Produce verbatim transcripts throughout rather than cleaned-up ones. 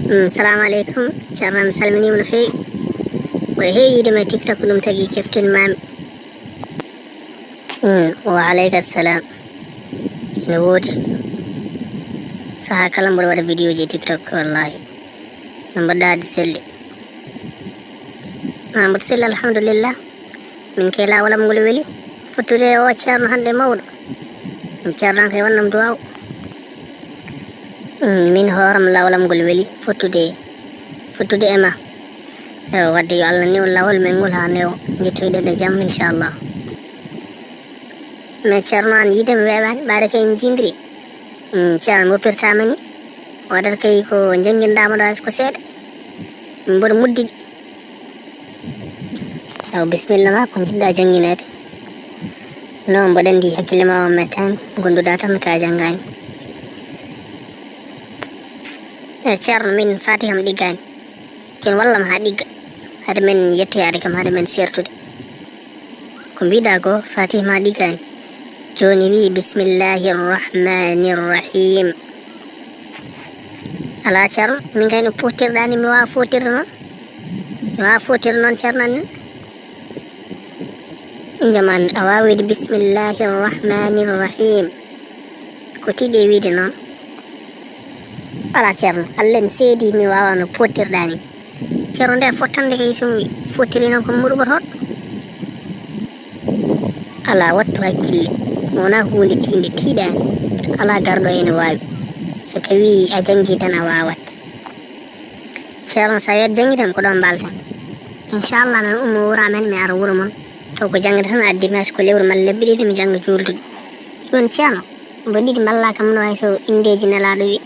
Mm, salamu aleykum. Ceerno, mi salminiima no feewi. Mboɗo heewi yiide ma e TikTok, ɗum tagi keftin maami. Mm, wa aleyka salam. Ina woodi. Sahaa kala mboɗo waɗa vidéo ji e TikTok, wallahi. No mbaɗɗaa, hade selli? Ah, mboɗo selli, alhamdulillah. Min kay, lawalam ngol weli. Fottude e o ceerno hannde mawɗo. Min ceerno an kay wannam duwaaw. Mm, min hooram lawalam ngol weli. Fottude, fottude e ma. Yo, wadde yo Allah newo lawol men ngol haa newo. Njettoyɗen e jam, inchallah. Mais ceerno an yiide mi weeɓaani, ɓaade kay en jiidiri. Mm, ceerno mo pirtama ni. Waɗata kay ko njannginɗaa mo ɗo hay so ko seeɗa. Mboɗo muddidi. Aw, bisimilla ma, ko njiɗɗaa janngineede? Non, mboɗo anndi hakkille ma o mettaani, gonduɗaa tan ka janngaani. E ceerno, min Faati kam ɗiggaani. Ken wallam haa ɗigga. Hade men yettoyaade kam, hade men sertude. Ko mbiɗaa ko, Faati ma ɗiggaani. Jooni wiyi, "Bismillahi rahmani rahim." Alaa, ceerno, min kay no footirɗaa ni, mi waawa footirde noon. Mi waawa footirde noon, ceerno, amin. Jaman, a waawi wiide, "Bismillahi rahmani rahim." Ko tiiɗi e wiide noon. Alaa, ceerno, Allah en seedi, mi waawa no footirɗaa ni. Ceerno, nde fottande kay, so mi fottiri noon, ko mi muɗuɓotoɗo. Alaa, wattu hakkille. Wonaa huunde tiinde, tiiɗaani. Alaa garɗo ene waawi. So tawii a janngii tan, a waawat. Ceerno, so a wiyaat janngi tan, ko ɗoon mbaalten. Inchallah, min ummo wuro amen, mi ara wuro mon. Taw ko janngude tan addi mi, hay so ko lewru malla lebbi ɗiɗi, mi jannga juuldude. Jooni, ceerno, mbo ɗiɗi mballa kam no hay so inndeeji Nelaaɗo wi.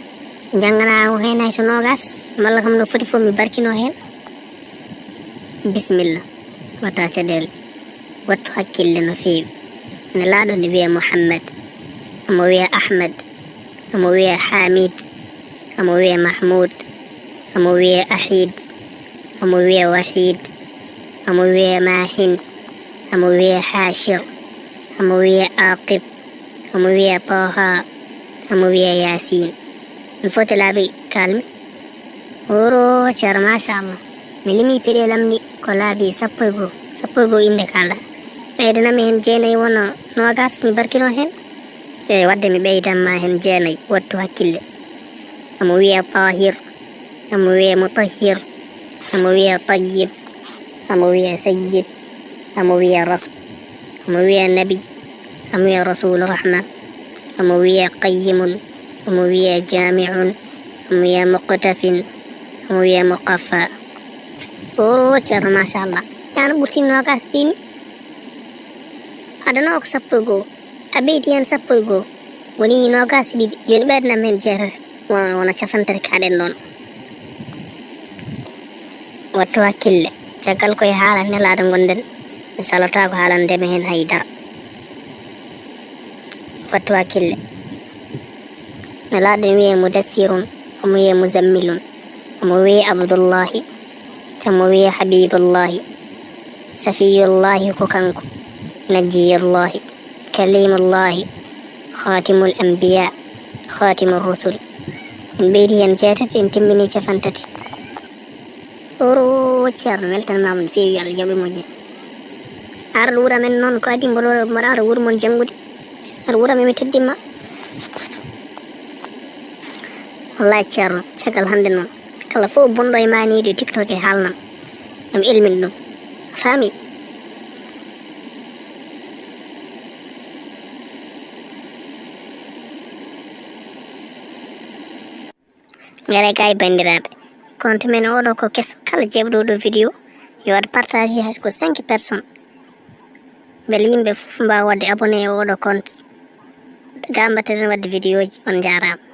Njannganaa o heen hay so noogas, mballa kam no foti fof mi barkino heen. Bisimilla, wata caɗeele, wattu hakkille no feewi. Nelaaɗo ne wiyee Muhammad, omo wiyee Ahmad, omo wiyee Hamid, omo wiyee Mahmud, omo wiyee Ahid, omo wiyee Wahid, omo wiyee Mahin, omo wiyee Hashir, omo wiyee Aqib, omo wiyee Taha, omo wiyee Yasin. Ɗum fof ko laabi kaalmi. Wuro ceerno, machallah. Mi limi peɗeeli am ɗi ko laabi sappo e goo. Sappo e goo innde kaalɗaa. Ɓeydanam heen jeenayi wona noogas, mi barkino heen. Eey, wadde mi ɓeydan ma heen jeenayi, wattu hakkille. Omo wiyee Tahir, omo wiyee Mutahhir, omo wiyee Tayyib, omo wiyee Sayyid, omo wiyee Rasul, omo wiyee Nabi, omo wiyee Rasul Rahma, omo wiyee Qayyimun, omo wiyee Jaami'un, omo wiyee Muqtafin, omo wiyee Muqaffa. O ceerno, machallah. Yaano ɓurti noogas ɗi ni. Adana o ko sappo e goo. A ɓeydi heen sappo e goo. Woni noogas e ɗiɗi. Jooni ɓeydanam heen jeetati. Wona, wona capanɗe tati kaɗen ɗoon. Wattu hakkille. Caggal ko e haala Nelaaɗo ngonɗen. Mi salotaako haalande mi heen hay dara. Wattu hakkille. Nelaaɗo ne wiyee Mudassirun, omo wiyee Muzammilun, omo wiyee Abdullahi, omo wiyee Habibullahi, Safiyullahi ko kanko, Najiyullahi, Kalimullahi, Khatimul Anbiya, Khatimur Rusul. En ɓeydi heen jeetati, en timmini capanɗe tati. Oro ceerno, weltanmaama no feewi, Allah jaɓe moƴƴere. Ar wuro amen noon, ko adii mboɗo, mboɗo ara wuro mon janngude. Ar wuro amen, mi teddima. Wallahi ceerno, caggal hannde noon, kala fof bonɗo e maaniide TikTok e haalnam. Ɗum elmin ɗum. A faami? Ngare kay banndiraaɓe. Compte men oɗo ko keso. Kala jeeɓɗo ɗo vidéo, yo waɗ partage hay so ko cinq personnes. Mbele yimɓe fof mbaawa waɗde abonné e oɗo compte. Ga mbatten waɗde vidéo ji. On njaaraama.